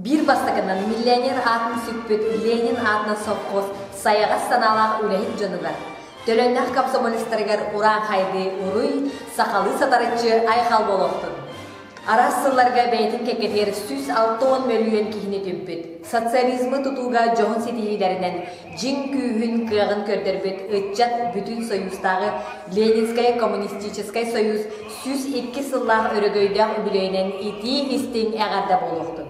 Биир бастакынан миллионер аатын сүкпүт Ленин аатынан совхоз сайаҕас санаалаах үлэһит дьонугар, төлөннөөх комсомолецтарыгар урааҥхайдыы уруй, сахалыы сатарыччы айхал буолуохтун! Араас сылларга бэйэтин кэккэтигэр 160 мөлүйүөн киһини түмпүт, социализмы тутууга дьоһун ситиһиилэринэн дьиҥ күүһүн, кыаҕын көрдөрбүт ыччат бүтүн Союзтааҕы Ленинскэй коммунистическай союз 102 сыллаах өрөгөйдөөх үбүлүөйүнэн итии-истиҥ эҕэрдэ буолуохтун!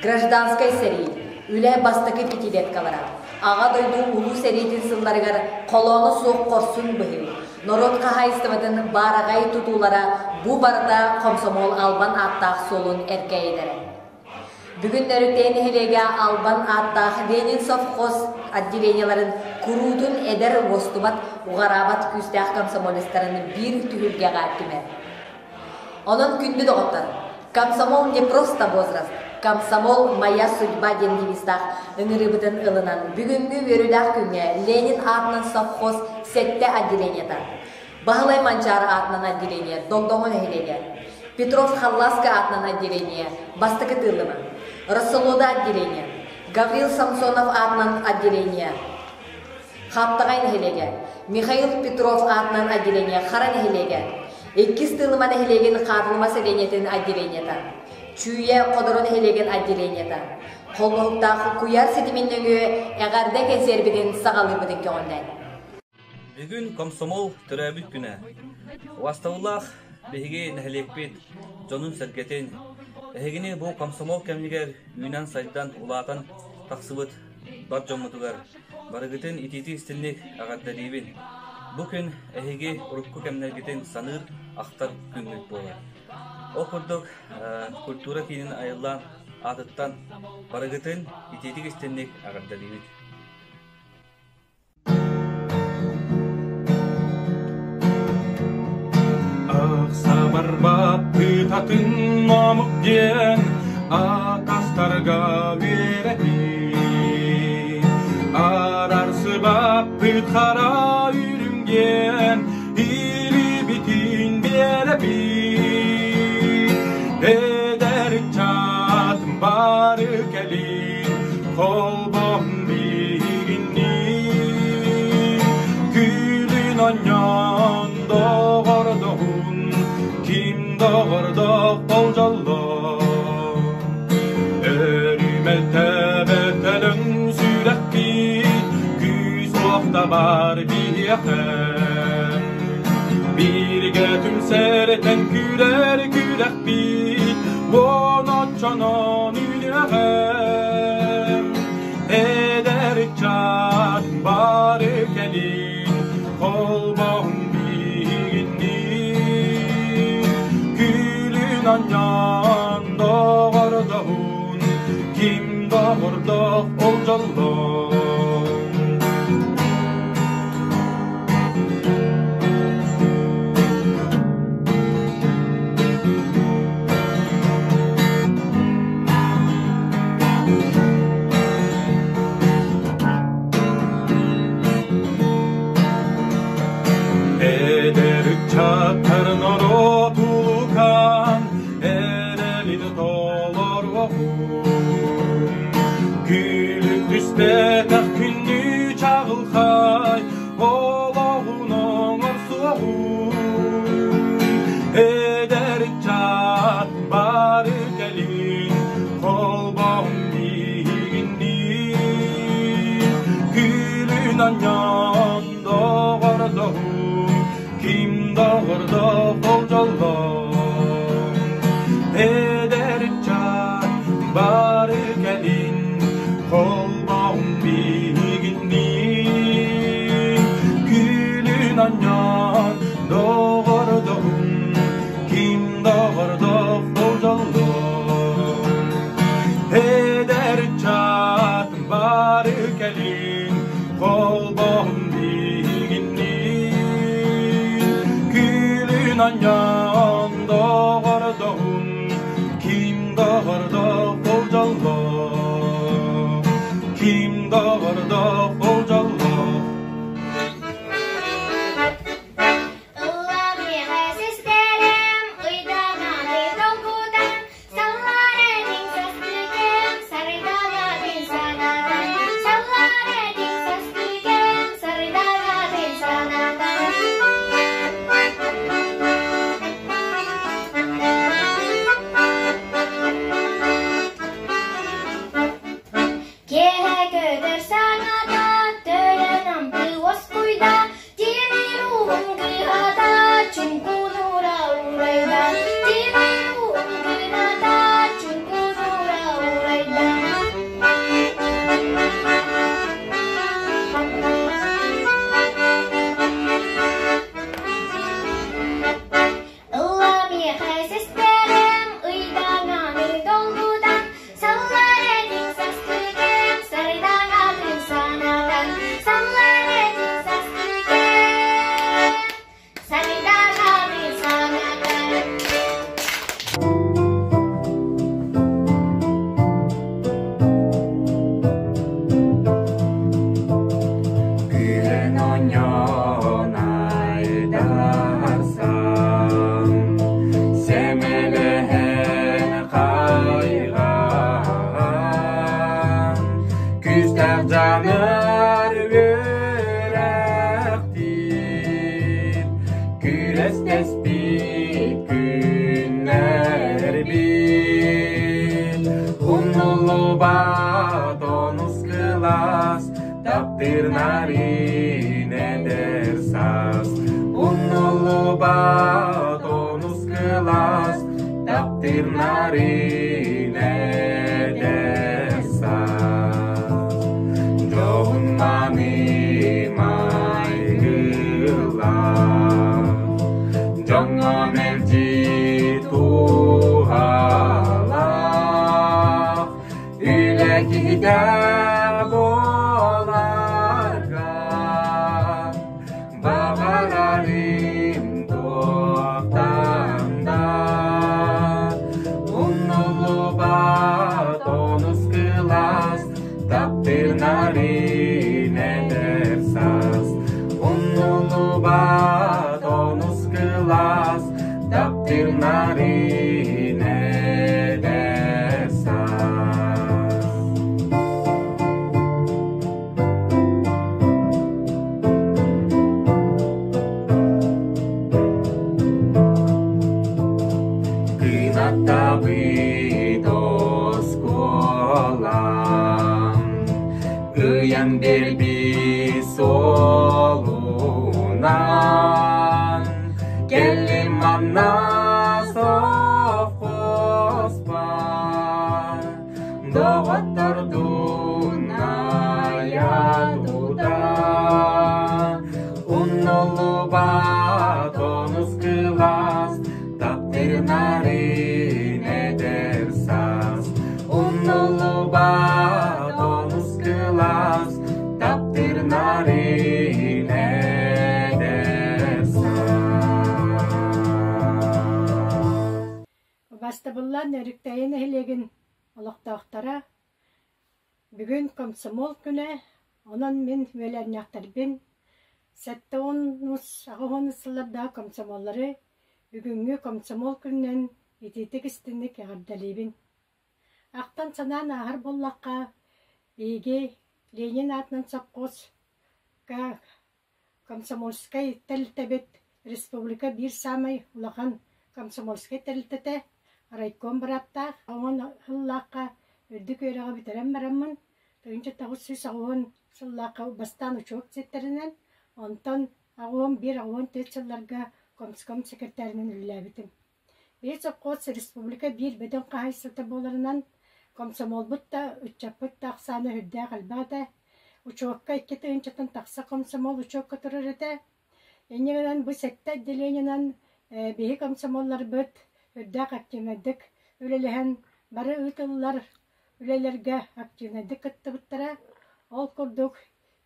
Гражданскай сэрии, үлэ бастакы пятилеткалара, Аҕа дойду Улуу сэриитин сылларыгар холооно суох хорсун быһыы, норуот хаһаайыстыбатын баараҕай тутуулара бу барыта хомсомуол албан ааттаах суолун эркээйилэрэ. Бүгүн Нөрүктэй нэһилиэгэ албан ааттаах Ленин совхоз отделениеларын куруутун эдэр уостубат, уҕараабат күүстээх комсомолецтарын биир түһүлгэҕэ түмэр. Онон күндү доҕоттор, комсомол не просто возраст, комсомол моя судьба диэн девизтаах ыҥырыыбытын ылынан, бүгүҥҥү үөрүүлээх күҥҥэ Ленин аатынан совхоз сэттэ отделениета, Баһылай Манчаары аатынан отделение Догдоҥо нэһилиэгэ, Петров Халлааска аатынан отделение Бастакы Тыыллыма, Рассолода отделение, Гаврил Самсонов аатынан отделение Хаптаҕай нэһилиэгэ, Михаил Петров аатынан отделение Хара нэһилиэгэ, Иккис Тыылыма нэһилиэгин Хаатылыма сэлиэнньэтин отделениета, Чүүйэ Ходоро нэһилиэгин отделениета, Холбоһуктаах куйаар ситимин нөҥүө эҕэрдэ кэнсиэрбитин саҕалыырбытын көҕүллээн. Бүгүн комсомол төрөөбүт күнэ. Убастабыллаах биһиги нэһилиэкпит дьонун-сэргэтин, эһигини бу комсомол кэмигэр үүнэн-сайдан, улаатан тахсыбыт бар дьоммутугар барыгытын итиитик-истинник эҕэрдэлиибин. Бу күн эһиги урукку кэмнэргитин саныыр, ахтар күҥҥүт буолар. Ол курдук, культура киинин айыллаан аатыттан барыгытын итиитик-истинник эҕэрдэлиибит. Ыксабарбаппытатын омук диэн атастарга үөрэтии. Арарсыбаппыт хара үрүҥ диэн илибитин биэрэбит. Эдэр ыччат бары кэлин холбоһун биһигинниин Күлүн онньоон доҕордоһун ким доҕордоох ол дьоллоох Өрүмэлтэбэтэлэҥ сүрэхпит күүс уохта бар биһиэхэ Бииргэ түмсэртэн күлэр күрэхпит уон оччонон үнүөҕэ Эдэр ыччат бары кэлин холбоһун биһигинниин Күлүн оонньоон доҕордоһун ким доҕордоох ол дьоллоох. Эдэр ыччаттар норуот улукан эрэлин толоруоҕун Күлүк түспэтэх күннүү чаҕылхай олоҕун оҥорсуоҕун Эдэр ыччат бары кэлин холбоһун биһигинниин Күлүн оонньоон доҕордоһун ким доҕордоох ол дьоллоох Эдэр ыччат бары кэлин холбоһун биһигинниин Күлүн оонньоон доҕордоһун ким доҕордоох ол дьоллоох Эдэр ыччат бары кэлин холбоһун биһигинниин Күлүн оонньоон доҕордоһун ким доҕордоох ол дьоллоох Ким доҕордоох ол дьоллоох Ыллам миэхэ систэрим, ыйдаҥаны долгутан, саллар этиҥ саспытым. Кэтэспит күннэрбит Умнуллубат онус кылаас Таптыыр нарин эдэр саас Умнуллубат онус кылаас Таптыыр нарин эдэр саас Дьоһун мааны майгылаах Дьоҥҥо мэлдьи туһалаах Үлэ киһитэ буоларга Баҕарарым туохтан да Умнуллубат онус кылаас Таптыыр нарын эдэр саас Умнуллубат онус кылаас Таптыыр нарын эдэр саас. Кынаттабыт оскуолам, Ыйан биэрбит суолунан, Кэллим манна совхозпар, Доҕоттордуун айа-тута, Умнуллубат онус кылаас, Таптыыр нарын эдэр саас. Умнуллубат онус кылаас, Таптыыр нарын эдэр саас. Убаастабыллаан Өрүктэйи нэһилиэгин олохтоохторо, бүгүн Комсомол күнэ, онон мин үөлээннээхтэрбин 70-80 сыллардаах комсомоллары бүгүҥҥү Комсомол күнүнэн итиитик истиҥник эҕэрдэлиибин. Ахтан-санаан ааһар буоллахха, биһиги Ленин аатынан сопхуоска Комсомольскай тэрилтэбит республика биир саамай улахан комсомольскай тэрилтэтэ, райком бырааптаах. Оҥон сыллаахха үрдүк үөрэҕи бүтэрэн бараммын, 1980 сыллаахха бастаан учуот ситтэринэн, онтон 81 84 сылларга комском секретарынан үлэлээбитим. Биир сопхуос республика биир бөдөҥ хаһаайыстыбата буоларынан, комсомолбут да, ыччаппыт да ахсаана сүрдээх элбэх этэ. Учуокка 2 тыһыынчаттан тахса комсомол учуокка турар этэ. Инньэ гынан бу сэттэ отделениенан биһи комсомолларбыт үрдээх активнайдык үлэлэһэн бары ыытыллар үлэлэргэ активнайдык кыттыбыттара. Ол курдук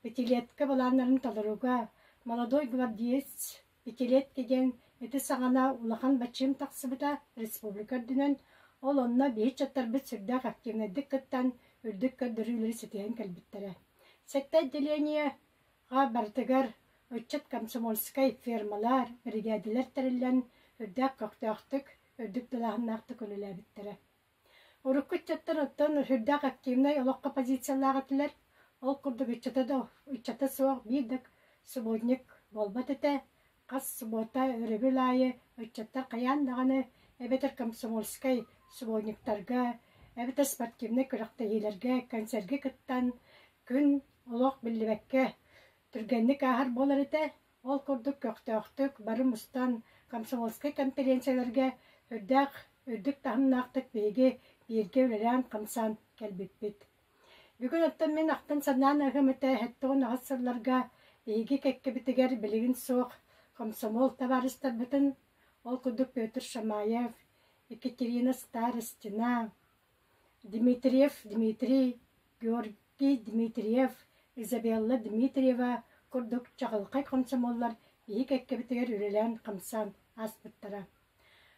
пятилетка былааннарын толорууга молодой гвардеец Пятилетка диэн ити саҕана улахан бачыым тахсыбыта республика үрдүнэн, ол онно биһи ыччаттарбыт сүрдээх активнайдык кыттан, үрдүк көрдөрүүлэри ситиһэн кэлбиттэрэ. Сэттэ отделениеҕа барытыгар ыччат комсомольскай фермалар, биригээдэлэр тэриллэн, үрдээх көхтөөхтүк, үрдүк далааһыннаахтык үлэлээбиттэрэ. Урукку ыччаттар оттон сүрдээх активнай олоххо позициялаах этилэр. Ол курдук ыччата да ыччата суох биир да субботник буолбат этэ. Хас суббота өрөбүл аайы ыччаттар хайаан даҕаны эбэтэр комсомольскай субботниктарга, эбэтэр спортивнай күрэхтэһиилэргэ, концергэ кыттан күн олох биллибэккэ түргэнник ааһар буолар этэ. Ол курдук көхтөөхтүк бары мустан комсомольскай конференцияларга үрдээх үрдүк таһымнаахтык биһиги бииргэ үлэлээн-хамсаан кэлбиппит. Бүгүн оттон мин ахтан-санаан ыһым этэ 78 сылларга биһиги кэккэбитигэр билигин суох комсомол табаарыстарбытын, ол курдук Петр Шамаев, Екатерина Старостина, Дмитриев Дмитрий, Георгий Дмитриев, Изабелла Дмитриева курдук чаҕылхай комсомоллар биһи кэккэбитигэр үлэлээн-хамсаан ааспыттара.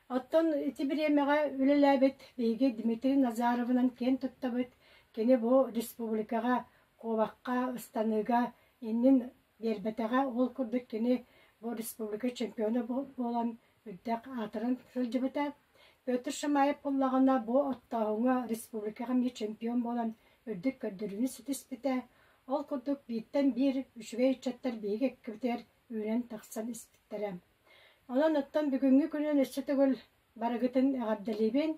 Оттон ити бириэмэҕэ үлэлээбит биһиги Дмитрий Назаровынан киэн туттабыт. Кини бу республикаҕа куобахха, ыстаныыга иннин биэрбэтэҕэ. Ол курдук кини бу республика чемпиона буолан үрдэх аатыран сылдьыбыта. Петр Шамаев буоллаҕына бу оттооһуҥҥа республикаҕа эмиэ чемпион буолан үрдүк көрдөрүүнү ситиспитэ. Ол курдук бииртэн биир үчүгэй ыччаттар биһиги эккибитигэр үүнэн тахсан испиттэрэ. Онон оттон бүгүҥҥү күнүн өссө төгүл барыгытын эҕэрдэлиибин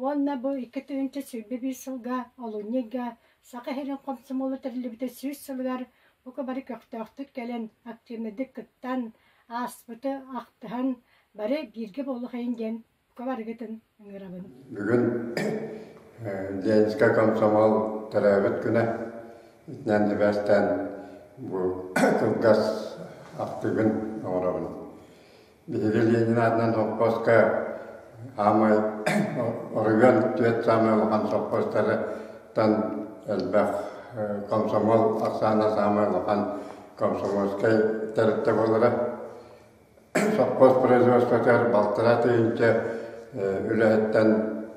уонна бу 2021 сылга олунньу ыйга Саха сирин хомсомуола тэриллибитэ 100 сылыгар бука бары көхтөөхтүк кэлэн, активнайдык кыттан, ааспыты ахтыһан, бары бииргэ буолуохайын диэн бука барыгытын ыҥырабын. Бүгүн Ленскэй комсомол төрөөбүт күнэ. Итинэн сибээстээн бу кылгас ахтыыбын оҥоробун. Биһиги Ленин аатынан сопхуоска саамай оройуон түөрт саамай улахан сопхуостарыттан элбэх комсомол ахсаана саамай улахан комсомольскай тэрилтэ буолара. Сопхуос производствотыгар балтараа тыһыынча үлэһиттэн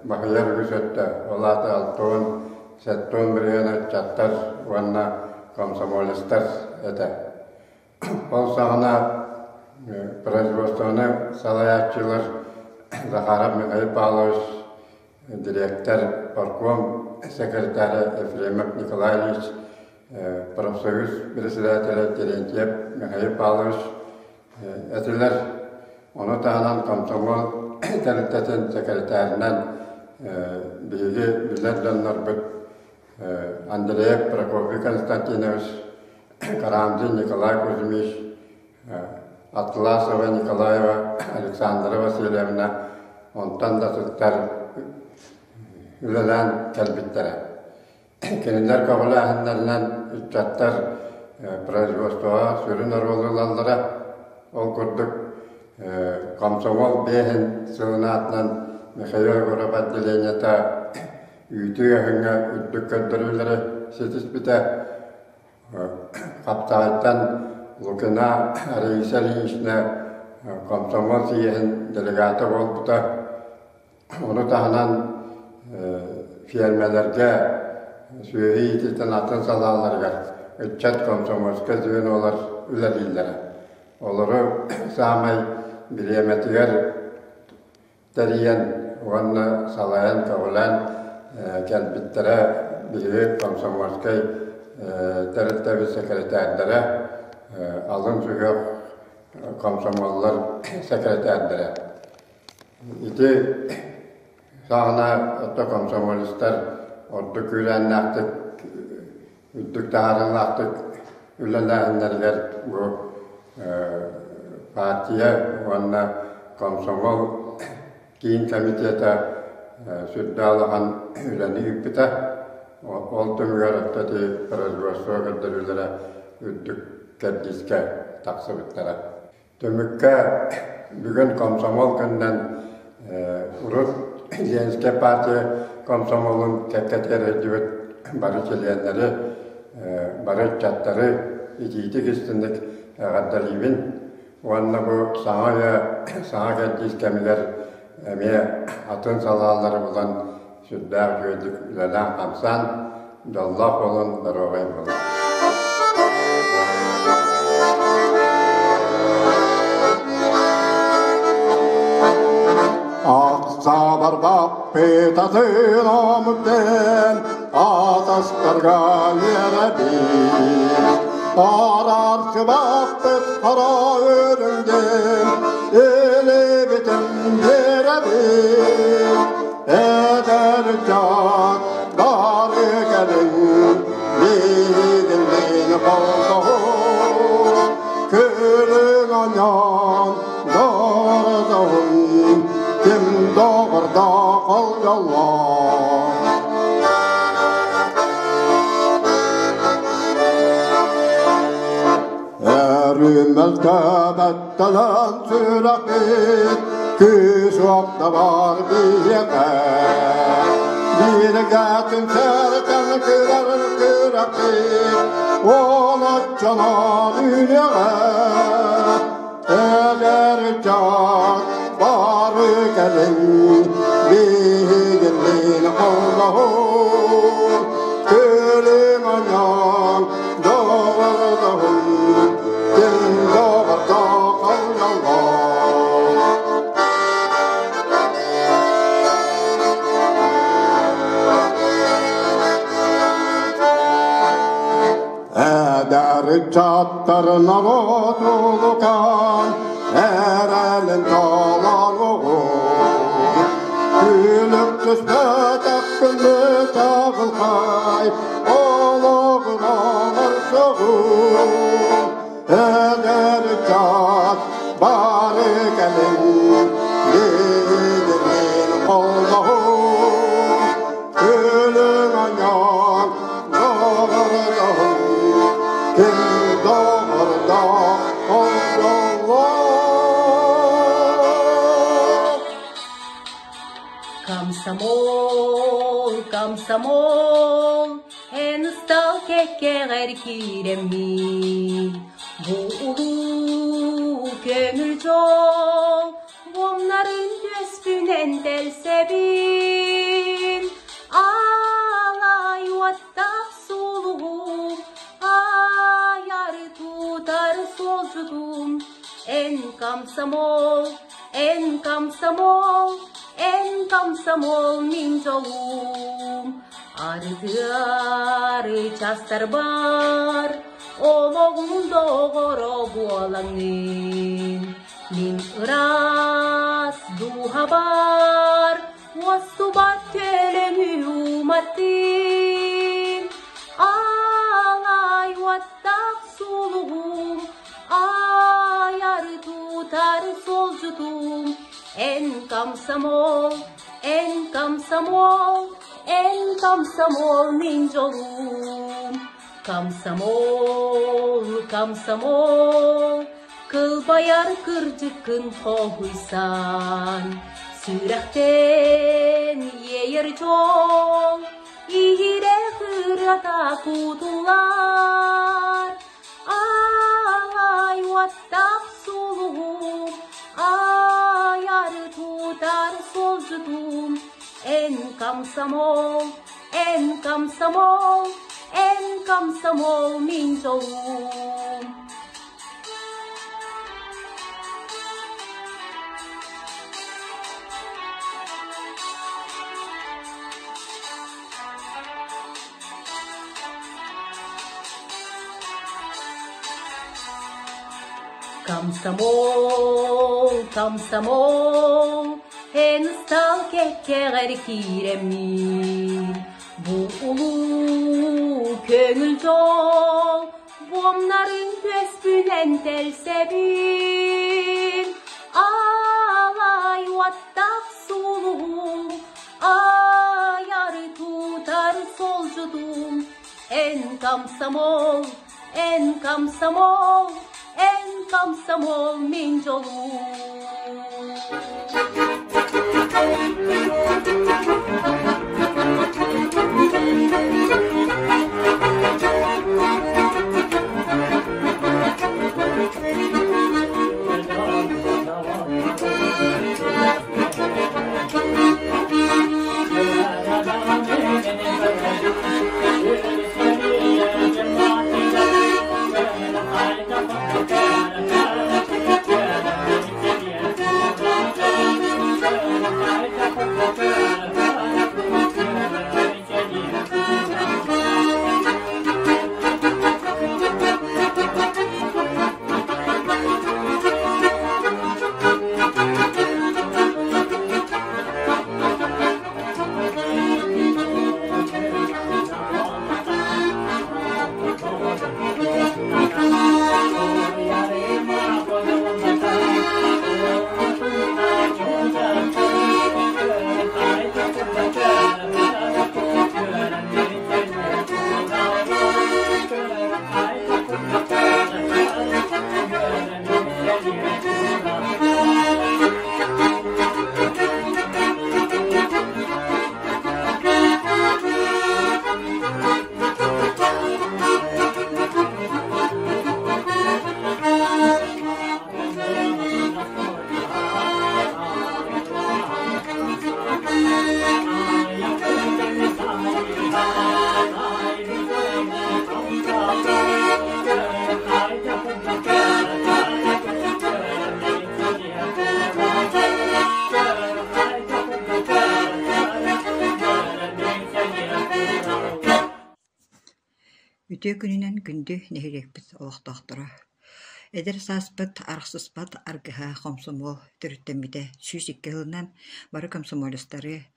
баһыйар үгүс өттө, ол аата 60, 70 бырыһыан ыччаттар уонна комсомолецтар этэ. Ол саҕана производствоны салайааччылар Захаров Михаил Павлович, дириэктэр, партком секретаря Ефремов Николай Ильич, профсоюз председателэ Терентьев Михаил Павлович этилэр. Ону таһынан комсомол тэрилтэтин секретарынан биһиги билэр дьоннорбут Андреев Прокопий Константинович, Карамзин Николай Кузьмич, Атласова Николаева Александра Васильевна онтон да сыттар үлэлээн кэлбиттэрэ. Кинилэр көҕүлээһиннэринэн ыччаттар производствоҕа сүрүн оруолу ылаллара. Ол курдук комсомол биэһин сылын аатынан Михаил Егоров отделениета үүтү ыаһыҥҥа үрдүк көрдөрүүлэри ситиспитэ. Хаптаҕайтан Лукина Раиса Ильинична комсомол съеһин делегата буолбута. Ону таһынан фермэлэргэ сүөһү иитиитин атын салааларыгар ыччат комсомольскай звенолар үлэлииллэрэ. Олору саамай бириэмэтигэр тэрийэн уонна салайан көҕүлээн кэлбиттэрэ биһиги комсомольскай тэрилтэбит сэкирэтээрдэрэ, алын сүһүөх комсомоллар сэкирэтээрдэрэ. Ити саҕана оттон комсомолецтар ордук күүрээннээхтик, үрдүк таһаарыылаахтык үлэлээһиннэригэр бу партия уонна комсомол киин комитета сүрдээх улахан үлэни ыыппыта. Ол түмүгэр оттон ити производство көрдөрүүлэрэ үрдүк кэрдиискэ тахсыбыттара. Түмүккэ бүгүн комсомол күнүнэн урут Ленскэй партия комсомолун кэккэтигэр өйдүбүт бары чилиэннэри, бары ыччаттары итиитик истинник эҕэрдэлиибин уонна бу саҥа үйэ саҥа кэрдиис кэмигэр эмиэ атын салаалары булан сүрдээх үчүгэйдик үлэлээн-хамсаан, дьоллоох буолун, доруобай буолун. Ахсабарбаппытатын омуктен атастарга үөрэбит. Арарсыбаппыт хара өрүңден элебитин беребит. Эдэр ыччат бары кэлиҥ, биһигинниин холбоһун, күлүҥ анньан дордоһун, ким доҕордоох ол дьоллоох. Эрүмэл төбөттөлөн сүрэхпит күүс-уох да бар биһиэхэ. Бииргэтин сэртэн күрэр күрэхпит ол оччонон үүнүөҕэ. Эдэр ыччат бары кэлиҥ, биһигинниин холбоһун, күлүҥ анньан доҕордоһун, ким доҕордоох ол дьоллоох. Эдэр ыччаттар норуот улукан, эрэ Эрэлин толоруоҕун, Күлүк түспэтэх күндү чаҕылхай олоҕун оҥорсоҕун. Эдэр ыччат бары кэлиҥ, биһигинниин холбоһуҥ, күлүҥ оонньоон доҕордоһуҥ, ким доҕордоох ол дьоллоох. Комсомол, комсомол, эн ыстал кэккэҕэр киирэммин, бу улуу көҥүл дьол буомнарын түөспүнэн тэлсэбин. Аалай уоттаах сулуһум, айары тутар суолдьутум, эн комсомол, эн комсомол, эн комсомол мин дьолум. Арытыары частар бар, олоҕум доҕоро буолаҥҥын. Мин ыраас дууһабар уостубат төлөнү уматтым. Аалай уоттаах сулуһум, айары тутар суолдьутум. Эн комсомол, эн комсомол, эн комсомол мин дьолум. Комсомол, комсомол, кылбайар кырдьыккын хоһуйсан, сүрэхтэн иэйэр дьол, иһирэх ырыата кутуллар. Аалай уоттаах сулуһум, айары тутар суолдьутум, эн комсомол, эн комсомол, эн комсомол мин дьолум. Комсомол, комсомол, эн ыстаал кэккэҕэр киирэммин, бу улуу көҥүл дьол буомнарын түөспүнэн тэлсэбин. Аалай уоттаах сулуһум, айары тутар суолдьутум, эн комсомол, эн комсомол, эн комсомол мин дьолум. Үтүө күнүнэн күндү нэһилиэкпит олохтоохторо! Эдэр сааспыт арахсыспат аргыһа хомсомуол төрүттэммитэ 102 сылынан бары комсомолецтары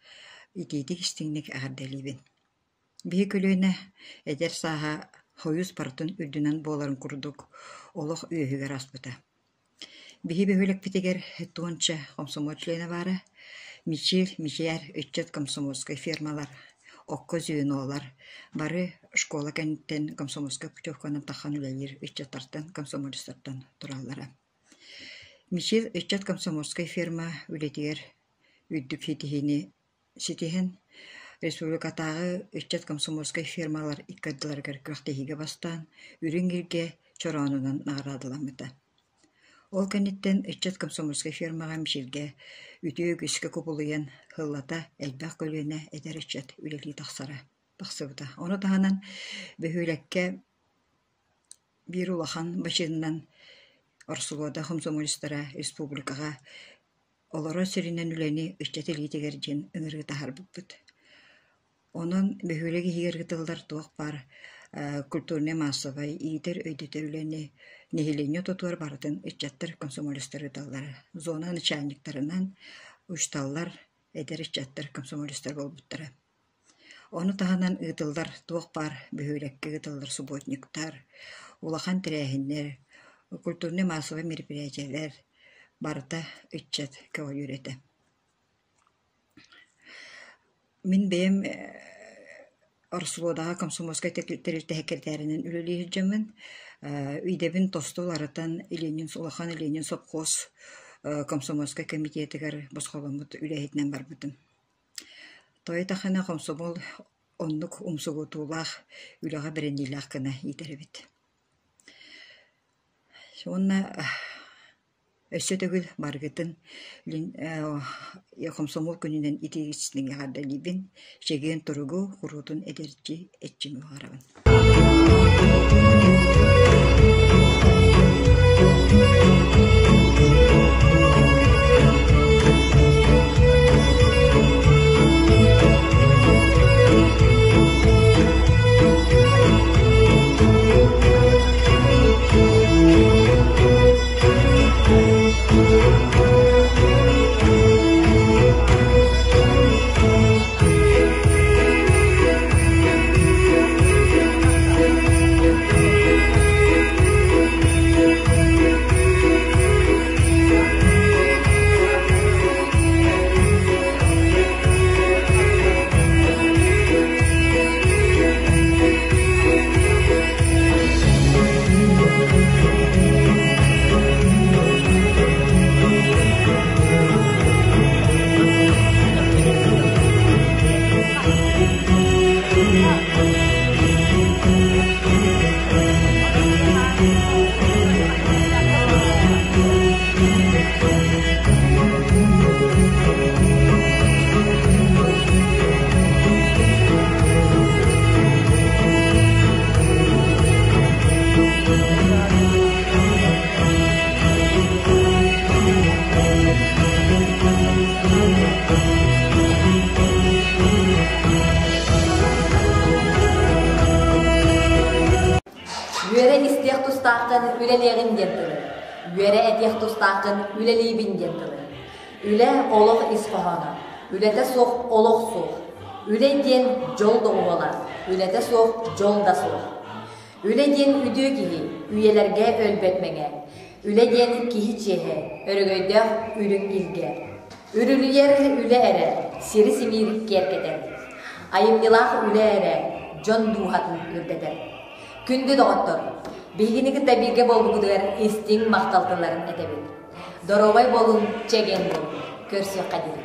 итиитик-истиҥник эҕэрдэлиибин. Биһи көлүөнэ эдэр сааһа хойус барытын үрдүнэн буоларын курдук олох үөһүгэр ааспыта. Биһи бөһүөлэкпитигэр туонча комсомол чилиэнэ баара, Мичил, Мичээр ыччат комсомольскай фермалар, окко звенолар бары школа кэнниттэн комсомольскай путевканан таххан үлэлиир ыччаттартан, комсомолецтартан тураллара. Мичил ыччат комсомольскай ферма үлэтигэр үрдүк ситиһиини ситиһэн, республикатааҕы ыччат комсомольскай фермалар икки ардыларыгар күрэхтэһиигэ бастаан, үрүҥ илгэ чороонунан наҕараадаламмыта. Ол кэнниттэн ыччат комсомольскай фермаҕа Мичилгэ үтүө үгүскэ кубулуйан, сыллата элбэх көлүөнэ эдэр ыччат үлэлии тахсара тахсыбыта. Ону таһынан бөһүөлэккэ биир улахан бачыынынан Орсулуода комсомолецтара республикаҕа Олорор сиринэн үлэни ыччат илиитигэр диэн ыҥырыы таһаарбыппыт. Онон бөһүөлэк иһигэр ыытыллар туох баар культурнай-маассабай иитэр-өйдөтөр үлэни нэһилиэнньэ ортотугар барытын ыччаттар, комсомолецтар ыыталлара. Зона начальниктарынан учууталлар, эдэр ыччаттар, комсомолецтар буолбуттара. Ону таһынан ыытыллар туох баар бөһүөлэккэ ыытыллар субботниктар, улахан тэрээһиннэр, культурнай-маассабай мероприятиелэр барыта ыччат көҕүлүүр этэ. Мин бэйэм Ороссолуодаҕа комсомольскай тэрилтэ сэкирэтээринэн үлэлии сылдьаммын, идэбин тосту уларытан Ленин улахан Ленин сопхуос комсомольскай комитетыгар босхоломмут үлэһитинэн барбытым. Тоойутаххына хомсомуол оннук умсугутуулаах, үлэҕэ бэриниилээх гына иитэр эбит. Уонна өссө төгүл барыгытын хомсомуол күнүнэн итии-истиҥ эҕэрдэлиибин, чэгиэн туругу, куруутун эдэрчи эрчими баҕарабын. Үөрэ истиэх тустааххын үлэлиэҕин диэн тылы, үөрэ этиэх тустааххын үлэлиибин диэн тылы. Үлэ олох ис хоһооно, үлэтэ суох олох суох. Үлэ диэн дьол доҕуһуола, үлэтэ суох дьол да суох. Үлэ диэн үтүө киһи, үйэлэргэ өлбөт мэҥэ. Үлэ диэн киһи чиэһэ, өрөгөйдөөх үрүҥ илгэ. Үрүлүйэр үлэ эрэ, сири симиир киэркэтэр. Айымньылаах үлэ эрэ, дьон дууһатын үрдэтэр. Күндү доҕоттор, биһигини кытта бииргэ буолбуккутугар истиҥ махтал тылларын этэбит. Доруобай буолуҥ, чэгиэн буолуҥ. Көрсүөххэ диэри.